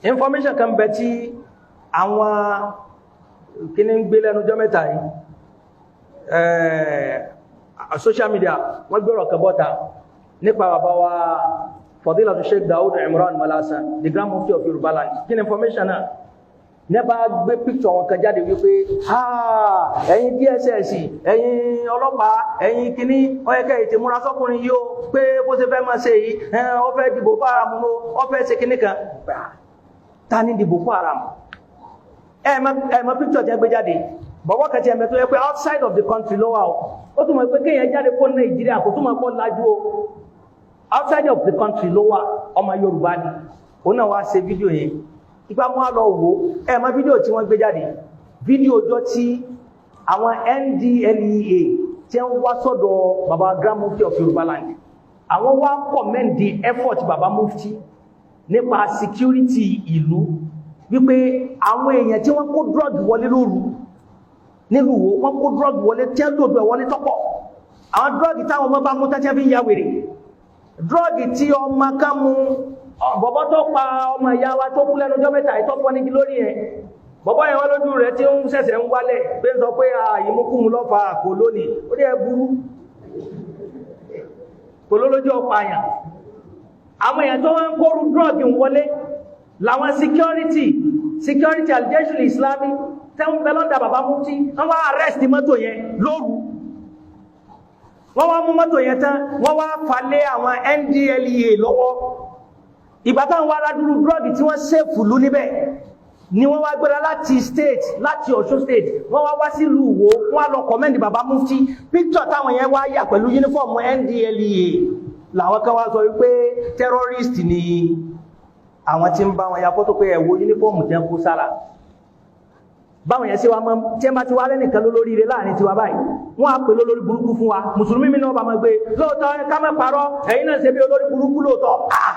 Information kan bẹ tí àwọn kíní ń gbé lẹ́nu jọ́ mẹ́ta yìí, social media, wọ́n gbọ́rọ̀ kan bọ́ta nípa bàbá wa Fadilatu Sheikh Daud Imran Malasa, the Grand Mufti of Yorùbá land. Kí ni information náà? Ní bá gbé picture wọn kan jáde wípé, ẹ̀yin DSS, ẹ̀yin ọlọ́pàá, ẹ̀yin kíní, ó yẹ kẹ́ ètè múra sọ́kùnrin yìí ó pé bó ṣe fẹ́ máa ṣe yìí, ó fẹ́ dìbò fún Haram, ó fẹ́ ṣe kíní kan. Ta ní dìbò fún Haram? Ẹ mọ̀ picture tí ẹ gbé jáde, bọ̀wọ́ kẹtì ẹ̀mẹ́ tó yẹ pé outside of the country ló wà o. Ó túmọ̀ pé kéèyàn jáde kó Nàìjíríà kò túmọ̀ pọ̀ lájú o. Outside of the country ló wà, ọmọ Yorùbá ni. Òun náà wá ṣe fídíò yẹn. Ipa mú wá lọ wò. Ẹ mọ̀ fídíò tí wọ́n gbé jáde, fídíò ọjọ́ tí àwọn NDLEA tí wọ́n wá sọ́dọ̀ baba Grand Mufti of Yorùbá land, àwọn wá commend the effort baba Mufti nípa security ìlú, wípé àwọn èèyàn tí wọ́n kó drug wọlé lóru nílùú wo, wọ́n kó drug wọlé tí wọ́n lòdù ẹ̀ wọlé tọ́pọ̀, àwọn drug táwọn ọmọ bá mú tẹ́tẹ́ fi ń ya wèrè, drug tí ọmọ kan mú, bọ̀bọ́ tó pa ọmọ ìyá wa tó kú lẹ́nu ọjọ́ mẹ́ta ìtọ́pọ̀ nígi lórí yẹn, bọ̀bọ́ yẹn wọ́n lójú rẹ̀ tí ń ṣẹ̀ṣẹ̀ ń wálẹ̀ pé ń sọ pé ìmúkúmu lọ́fà kò lónìí. Ó rí ẹ burú, kò lólójú ọ̀pá àyàn. Àwọn èèyàn tó wọ́n ń kóru drug wọlé làwọn security Al-Jayshul Islami tẹ́ ń bẹ lọ́dà bàbá Mufti, wọ́n wá arrest mọ́tò yẹn lóru. Wọ́n wá mú mọ́tò yẹn tán, wọ́n wá falẹ̀ àwọn NDLEA lọ́wọ́. Ìgbà táwọn wá rádúrú drug tí wọ́n ṣèfù lú níbẹ̀ ni wọ́n wá gbéra láti state, láti Ọ̀ṣun State, wọ́n wá wá sílùú Ìwó, wọ́n á lọ commend bàbá Mufti. Picture táwọn yẹn wá yà pẹ̀lú uniform NDLEA làwọn kan wá sọ wípé terrorist ni àwọn tí ń bá wọn ya fọ́tò, pé ẹ wo uniform tẹ́ ń kó sára. Báwọn yẹn ṣe wá mọ́ tí ẹ bá ti wá lẹ́nìkan lólórí ire láàrin tiwa báyìí, wọ́n á pè lólórí burúkú fún wa. Mùsùlùmí mi náà bá máa gbé lóòótọ́, ká má parọ́, ẹ̀yin náà ṣe bí olórí burúkú lóòótọ́. Ah,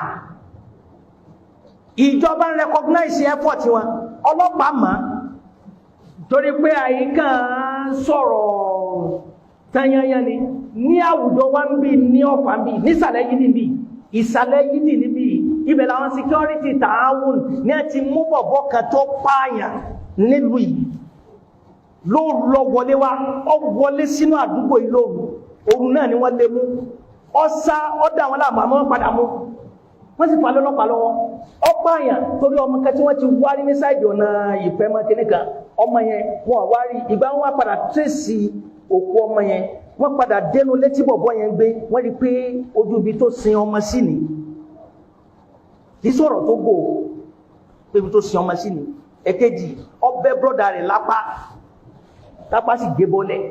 ìjọba ń recognize effort wọn, ọlọ́pàá mọ̀, torí pé àyíká sọ̀rọ̀ tanyanyan ni ní àwùjọ wa ń bí ní Ọ̀fà ń bí, nísàlẹ̀ yìí níbí, ìsàlẹ̀ yìí níbí, ibẹ̀ làwọn security tààwùn ní ẹ ti mú bọ̀bọ̀ kan tó pààyàn nílùú yìí lóru. Lọ wọlé wá, ọ wọlé sínú àdúgbò yìí lóru. Òru náà ni wọ́n lé mú. Ọ sá, ọ dá àwọn láàmú, àmọ́ wọ́n padà mú, wọ́n sì fà lọ́lọ́pàá lọ́wọ́. Ọ pààyàn torí ọmọ kan tí wọ́n ti wárí ní side ọ̀nà ìfẹ́ mọ́ kíní kan. Ọmọ yẹn wọ́n wárí. Ìgbà wọn wá padà trace òkú ọmọ yẹn, wọ́n padà dénú létí bọ̀bọ́ yẹn gbé, wọ́n rí pé ojú ibi tó sin ọmọ sí ni. Kì í sọ̀rọ̀ tó gbò pé ibi tó sin ọmọ sí ni. Èkejì, ọbẹ̀ brother rẹ̀ lápá, lápá sì gé bọ́lẹ̀,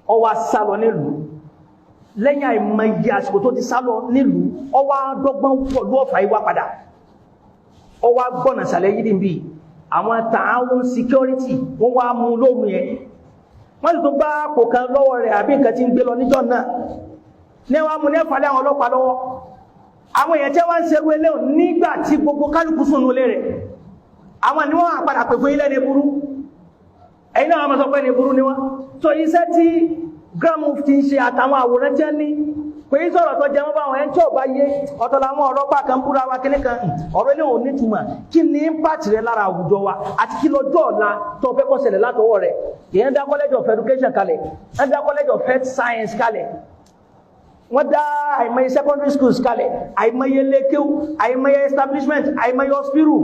ó wá sá lọ nílùú. Lẹ́yìn àìmọye àsìkò tó ti sá lọ nílùú, ó wá dọ́gbọ́n pọ̀lú Ọ̀fà yìí wá padà, ó wá gbọ́nà sàlẹ̀ yìí níbí. Àwọn tààwọn security wọ́n wá mú lóru yẹn, wọ́n sì tún gbá àpò kan lọ́wọ́ rẹ̀ àbí nǹkan tí ń gbé lọ níjọ́ náà ní wọ́n mú ní ẹ̀fàlẹ́ àwọn ọlọ́pàá lọ́wọ́. Àwọn èèyàn tí wọ́n ń ṣerú eléhùn nígbà tí gbogbo kálukú sùn nulẹ̀ rẹ̀, àwọn ni wọ́n àpadà pè fún ilẹ̀ ní burú. Ẹ̀yin náà wọ́n sọ pé ní burú ni wọ́n. So iṣẹ́ tí Grand Mufti ń ṣe àtàwọn àwòrán tí wọ́n ní pé í sọ̀rọ̀ tó jẹ wọ́n bá àwọn ẹni tí ò bá yé, ọ̀tọ̀ làwọn ọ̀rọ̀ pa kan búra wa kíní kan, ọ̀rọ̀ ilé òun nítumọ̀. Kí ni impact rẹ lára àwùjọ wa àti kí lọ́jọ́ ọ̀la tó fẹ́ kó ṣẹlẹ̀ látọwọ́ rẹ̀? Ìyẹn dá College of Education kalẹ̀, wọ́n dá College of Health Science kalẹ̀, wọ́n dá àìmọye secondary schools kalẹ̀, àìmọye lékéwú, àìmọye establishment, àìmọye hospital.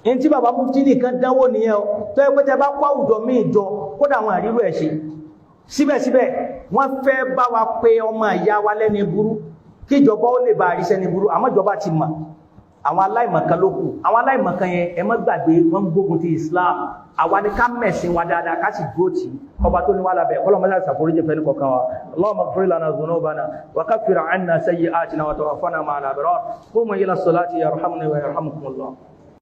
Ní tí bàbá Mufti nìkan dánwò nìyẹn o, tó yẹ pé tẹ bá kó àwùjọ míì jọ, kódà àwọn àrírò ẹ̀ ṣe. Síbẹ̀síbẹ̀, wọ́n fẹ́ bá wa pé ọmọ ìyá wa lẹ́ni burú kí ìjọba ó lè bá àríṣẹ́ ní burú. Àmọ́ ìjọba ti mọ̀, àwọn aláìmọ̀kan ló kù. Àwọn aláìmọ̀kan yẹn, ẹ má gbàgbé, wọ́n ń gbógun ti Islam. Àwa ni ká mẹ̀sìn wa dáadáa, ká sì dúró tì í. Ọba tó ní wà lábẹ́ kọ́lọ́mọdé àṣàforíjì fẹ́ ní kọ̀ọ̀kan wa. اللهم اغفر لنا ذنوبنا وكفر عنا سيئاتنا وتوفنا مع الأبرار. قوموا إلى الصلاة يرحمني ويرحمكم الله.